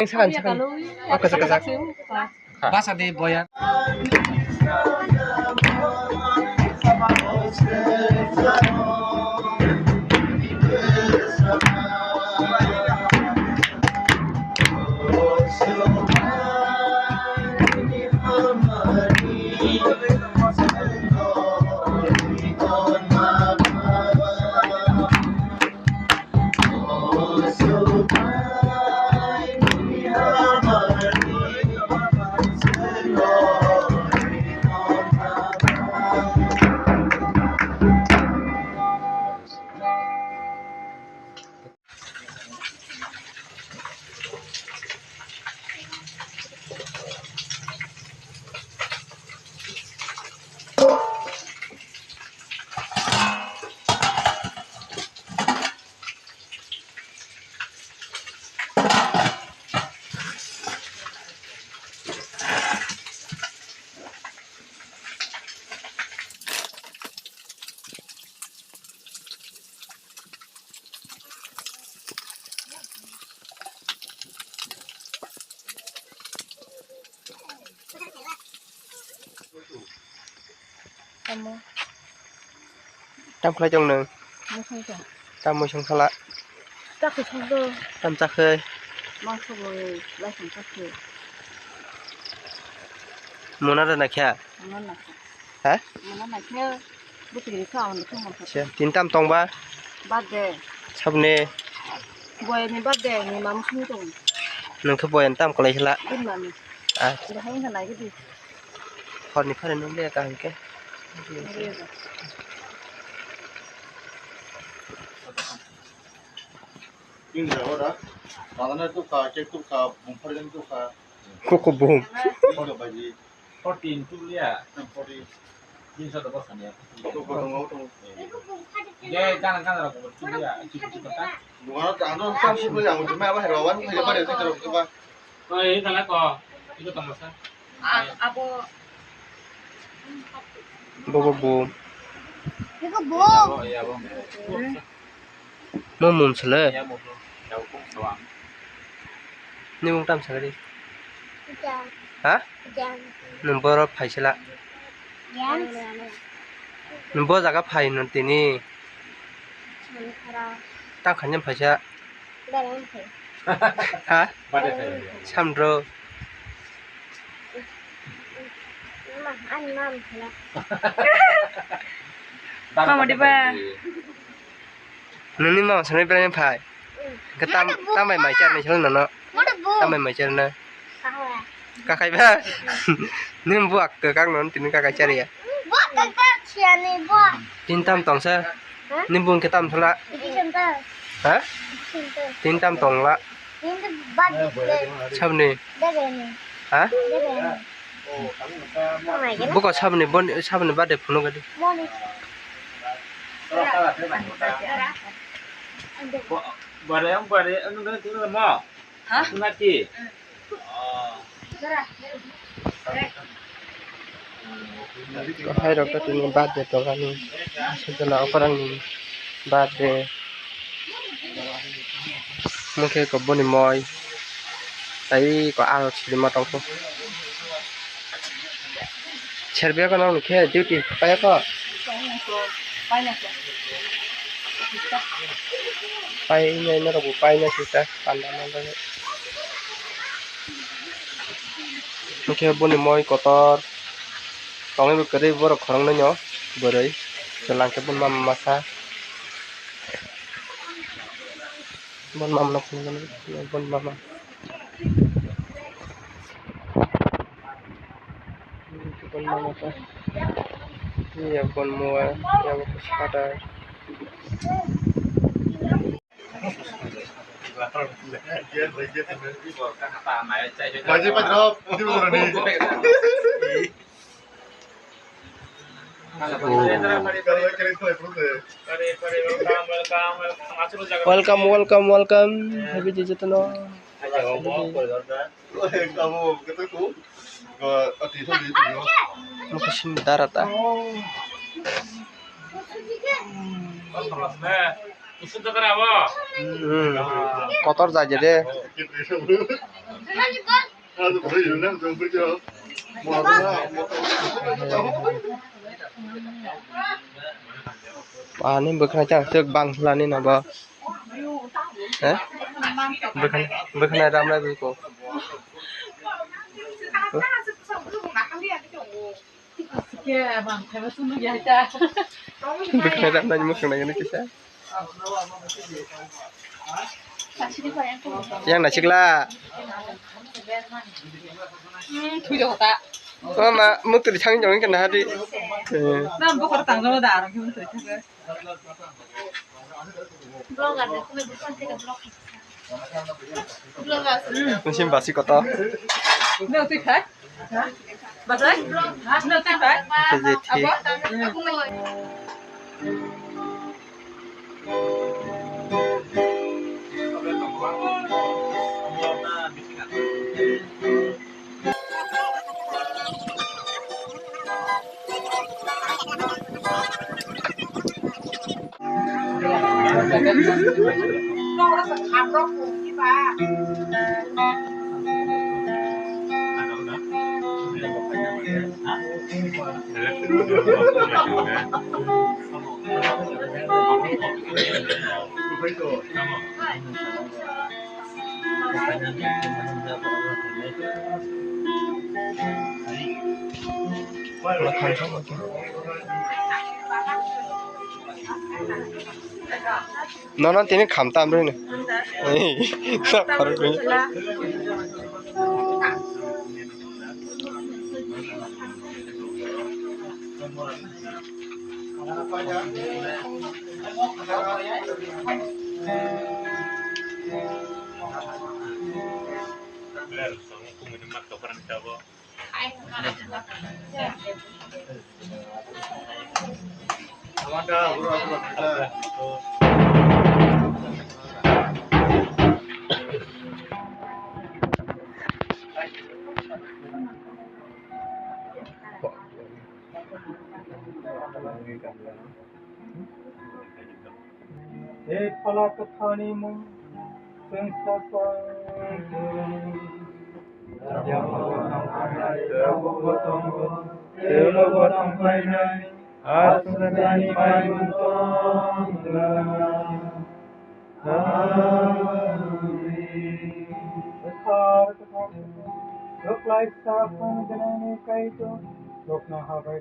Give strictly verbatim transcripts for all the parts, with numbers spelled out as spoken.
Sakan, sakan. Oh, kajak, kajak. Basa de boyan. Tamo. Tam khlai tong nung? Mosong tong. Tam mosong khala? Chakhe song do. Tam chakhe? Mangso bo lai song chakhe. Mona da nakha? Mona nakha. Ha? Mona nakha. Bwtwi rikha ang thung mangkha. Tin tam tong ba? Birthday. Sabni? Boyani birthday ni mamu sung tong. Nung khe boyan tam kwlai khla? Din mami. Ah. Bahai na nai gidi. Horni phare nung le kaham khe. Tin jaga da. Tangan tu ka, cek tu ka, bumper tu ka. Koko bum. Koko baji. Fourteen tu liya. Fourteen. Tin sa da basa niya. Koko tong, koko tong. Ye, kana, kana rok tu liya. Cik, cik, kota. Bukan, ano, sam si beli, aku cuma apa, hewan, hewan, hewan, hewan, hewan. Oi, ini tala ko. Itu tong masa. Ah, abo. Bobo bo. Iko bo. Mo mum sele. Ni mung tam sagadi. Jam. Ha? Jam. Nung boro phaisela. Jam. Nung bo jaga phai no tini. Samsara. Tam khanjam phaisa. Bereng phai. Ha? Samdro. Ma, ani mam phai. Mama diba? Nini mama sani bereng phai. Ke tam, tam bai mai char ni sel nono. Tam bai mai char na. Kakai ba? Nin buak ke kang non tini kakai chari ya. Buak ke kang siani buak. Tin tam tong sa. Nin bung ke tam thola. Ha? Tin tam tong la. Sabni. Ha? Buko sabni bon sabni bade phunu gadi. Bare ang bare ang gani tini ma. Ha? Nati. Hai rok to tini birthday tongani. Sejana okorang ni birthday. Mungkhe ko boni moi. Tai ko aro chilima tongkho. Serbia ko nang khe duty paya ko. Painai norok bo painai sita panda manda. Hwnkhe boni moi kotor tongwi bo kwrwi borok khoroknwi no bwrwi chwla hwnkhe boni mama masa. Boni mama no phunukgwi boni mama. Boni mama ta. Iya boni mobile, iya bo sata. Welcome, welcome, welcome. Happy day jotono. Mokhe simi dara ta. Hmm. Kotor jai de. Ani bwkhwnai chang swk bang khlani no bo. Eh? Bwkhwnai, bwkhwnai ramnai bwkho. Bwkhwnai ramnai mwkhang nai kisa. Yang nasikla. Hmm, thui jok ta. Oh, ma, mutri thang jong ke nahari. Eh. Nam bokor tang jong da, arang mutri thang. Vlogger de, kumi bukan tega vlog. Vlogger. Musim basi koto. No, thui khai. Basai? No, thui khai. Tiji thi. Apa? Nono tini kham tam rwino. Ei, sa khorok rwino. Tei Phola Kwtharni mung chwng sasak khe. Tei abo bo tongkha, tei abo bo tongkha, tei abo bo tongkha, aswk jani mai mung tongkha. Amen. Kwthar, kwthar, kwthar. Rwkhlaisa phang gwnangni Kaitor, rwkna habai.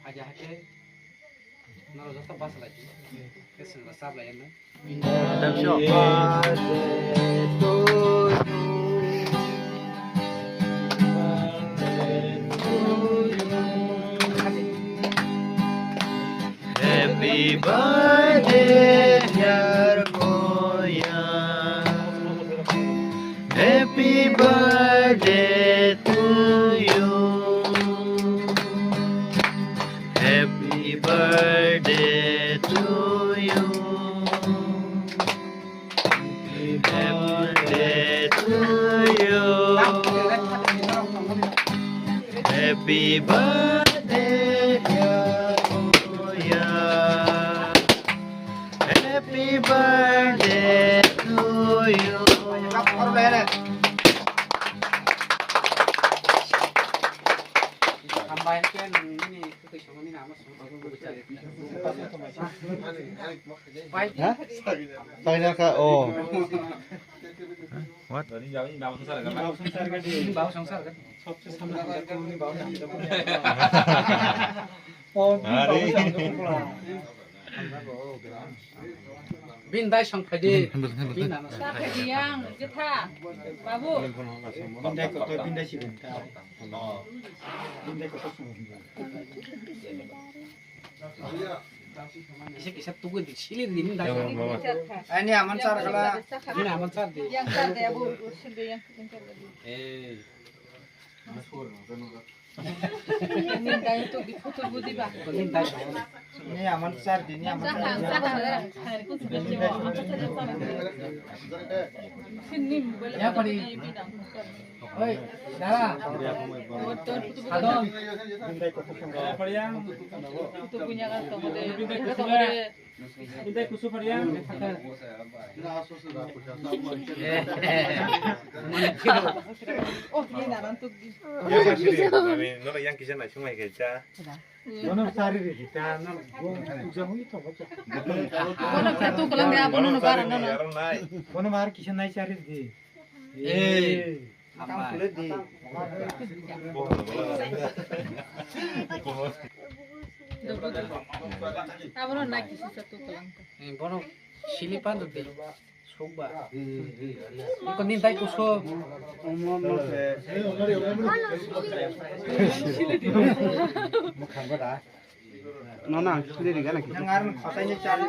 Haja hake norok joto basa lai di. Khe chwng rwchap lai no. Thank you. Happy birthday to you. Happy birthday to you. Happy birthday to you. Ha? Paina ka, oh. What? Bini dai song phaidi. Bini nana song phaidi. Yang, jetha, babu. Bini dai kotor, bini dai sigon. Bini dai kotor song. Kisa kisa tugui di, sili di, ini dah. Ini aman sar kala. Ini aman sar di. Yang sar di, abu, sili yang, yang sar di. Eh. Ini dah itu di foto budi, bah. Ini dah. Ini aman sar di, ini aman sar di. Sar, sar, sar. Sini, boleh. Ya, Pak, di. Oi, dara. Sadon. Bindai kusu pharia. Oh, ini naran tuh. Mami, nono yang kisa nai sungai kecha. Nono sari re kita, nono gong puja hui to bacha. Bono satu kelang ya, bono no barang, nono. Bono mar kisa nai sari di. Eh. Hambai. Abono naki sisa tu kelang. Eh, bono sili pandu de. Sokba. Iko ni dai kuso. Mukhang ko da. Nono ang sili riga na kisa. Nang aron khotai ni chari.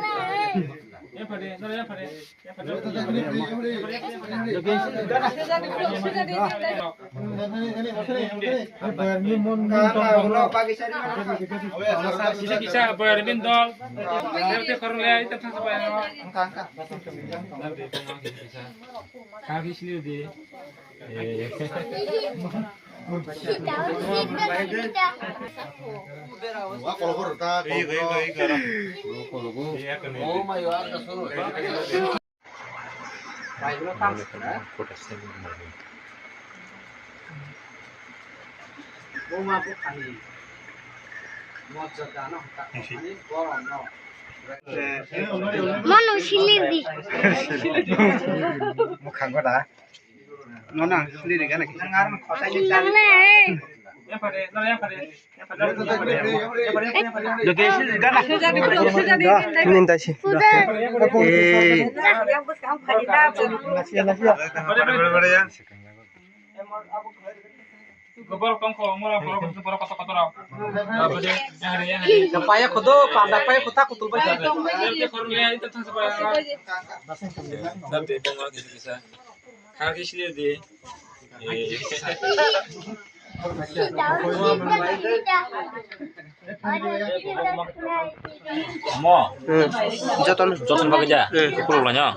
Sisa kisa boyar bin dol. Tete korle ita thasa bayar. Kaki sili de. Mono silir di. Mukhang ko da. Nono silir di gana kisa. Silir di gana. Ninta si. Eh. Borok tongkho, mura borok, borok kotor kotor rok. Paya khodo, panda paya khota kutul bai. Khaki sili di. Mo. Joton. Joton bagwi ja. Khuluk laino.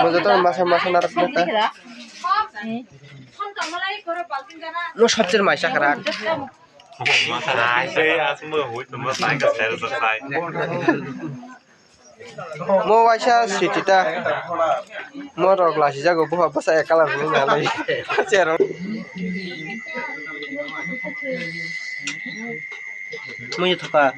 Mo joto masa masa narak neta. Mo sabchir mai sakra. Mo waisa sitita. Mo rok lasi jago buha bwsa ek kalar ni nalai. Chero. Mo yothoka.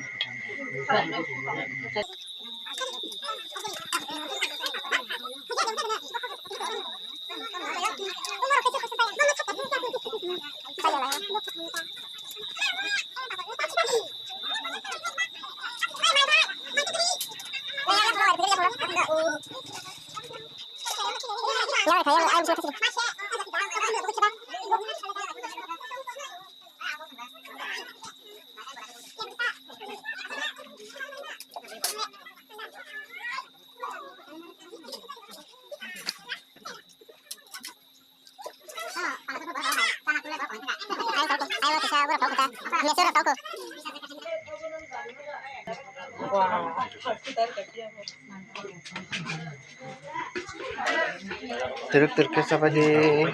Teruk teruk khe chapai di. Mui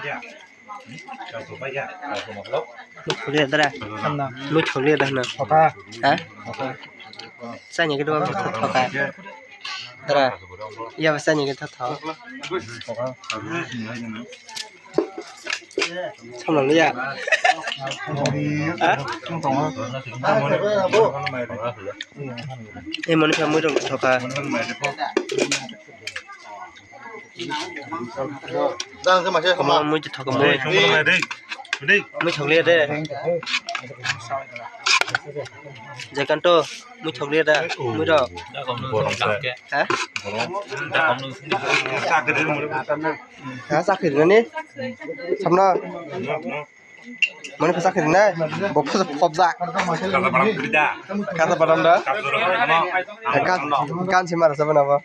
thokliya dara. Mui thokliya da hwno. Ha? Chani khe dua thoka. Dara. Iya ba chani khe thok. Samlang liya. Ha? Eh, mani kha mui rok thoka. Koma mui thoka mui. Mui thokliya de. Jekanto mui thokliya da. Mui rok. Ha? Ha, chakri nani? Samna. Mani kha chakri nai? Bo kha phobjak. Kaza badam da? Kan, kan si mara sabana bo.